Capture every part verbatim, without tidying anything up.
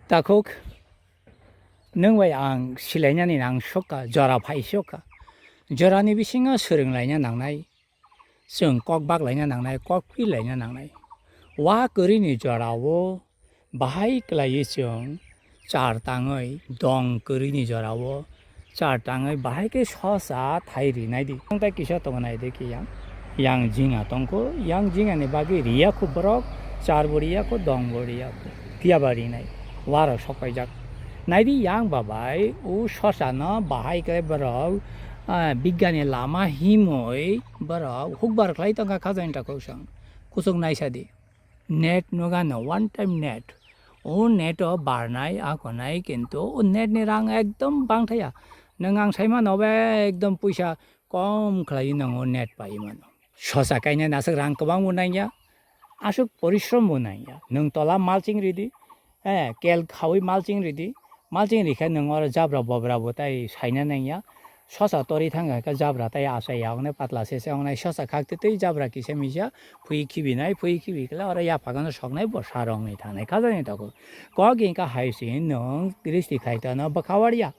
Takhuk, nwng bai ang silainani nang sokha, jora phai sokha. Jorani bisingo swrwnglaina nangnai, chwng kok baklaina nangnai, kok pilaina nangnai. Wa kwrwini jorao bahai kwlaiwi chwng char tangwi, dong kwrwini jorao char tangwi bahai khe sosa thai rinai di. Nwng tai kisa tongo nai di khe yang, yang jinga tongkho, yang jingani bagwi riya kho borok, char bo riya kho, dong bo riya kho, phiya ba rinai, warok sok paijak. Nai di yang babai, o sosa no bahai khe borok, ah, bigyani lama himwi borok hukbar khlai tongkha khajani takhuk chwng. Kuchuk naisa di. Net nugano, one time net. O net o barnai, akonai, kintu o net ni rang ekdom bangthaya. Nwng ang saimano be ekdom puisa kom khlaiwi nwng o net pai mano. Sosa kainai aswk rang kwbang bo nangya, aswk porishrom bo nangya. Nwng tola mulching ridi, eh, kel khawi mulching ridi. Mulching rikhe nwng oro jabra bobra bo tai saina nangya. Sosa tori thangkha khe jabra tai achaiya wngnai, patla se se wngnai, sosa khakti twi jabra kisa misa phui khibinai, phui khibi khe oro yaphagano soknai, bo sa rongni thangnai khajani takhuk. Kok hingkha hai se nwng gristi khlai tano bwkha warya.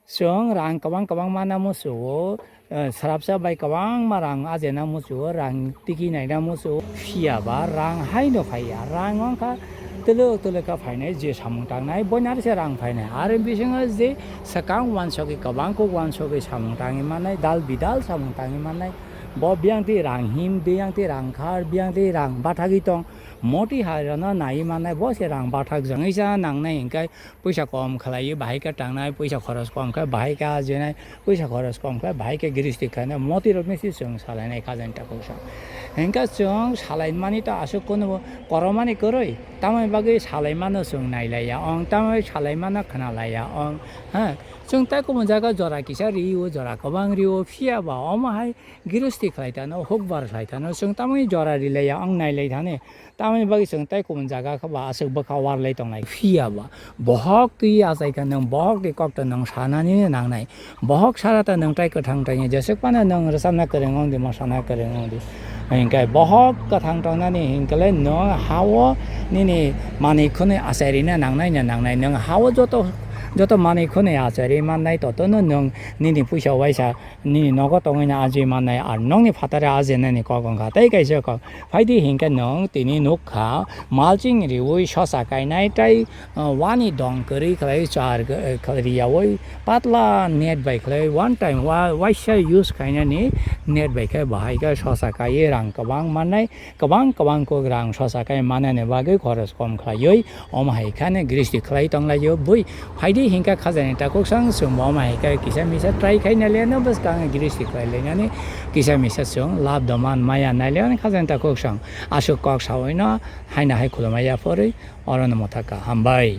Chwng rang kwbang kwbang mana muchungo, eh, srapsa bai kwbangma rang ajena muchungo, rang tiki naina muchungo, phiya ba rang haino phaiya, rang wngkha twlwk twlwk khe phainai je samung tangnai, boinari se rang phainai. Aro bisingo je swkang uansugwi kwbang kok uansugwi samung tangwi mannai, dal bidal samung tangwi mannai, bo biyang twi rang him, biyang twi rang khar, biyang twi rang bathagwi tong, moti hai rano naiwi mannai, bo se rang bathak jangwi cha nangnai hingkhe, puisa kom khlaiwi bahai khe tangnai, puisa khoros kom khe bahai khe ajinai, puisa khoros kom khe bahai khe gristi khainai, moti rokni se chwng salainai khajani takhuk chwng. Hingkhe chwng salaimani to aswk kunu koromani kwrwi, tamoni bagwi salaimano chwng nailaiya ong, tamoni salaimano khwnalaiya ong, ha? Chwng tai kubun jaga jora kisa rio, jora kwbang rio, phiya ba omo hai gristi khlai tano, hukbar khlai tano, chwng tamoni jora rilaiya ong nailai thani. Tamoni bagwi chwng tai kubun jaga khe ba aswk bwkha warlai tongnai. Phiya ba bohok twi achai khe nwng bohok ni kok to nwng sanani nangnai. Bohok sara ta nwng tai kwthang tongya, jeswk phano nwng rwchapna kwrwng wng di, mosana kwrwng wng di. Hinkhe bohok kwthang tongnani hinkhe le nwng ha-o nini manwi khwnwi achai rina nangnai na nangnai. Nwng ha-o joto, joto manwi khwnwi achai ri mannai, totono nwng nini puisa waisa nini nogo tongwi no aji mannai, ar nokni phataro ajinani kok wngkha tei kaisa kok. Phaidi hinkhe nwng tini nukha, mulching riwi sosa kainai tei, uh, wani dong kwrwi khlai char, uh, riyawi patla net bai khlai one time wa-, waisa use khainani net bai khe bahai khe sosa kaiwi rang kwbang mannai, kwbang kwbang kok rang sosa kai manani bagwi khoros kom khlaiwi omo hai khani gristi khlai tonglaio bui. Phaidi hinkhe khajani takhuk chwng chwngbo omo hai khe kisa misa try khai nailaiano bwskang gristi khlai lainani kisa misa chwng lab doman maya nailaiani khajani takhuk chwng aswk kok sawi no haino hai khulumai ya phorwi orono mwthaka hambai.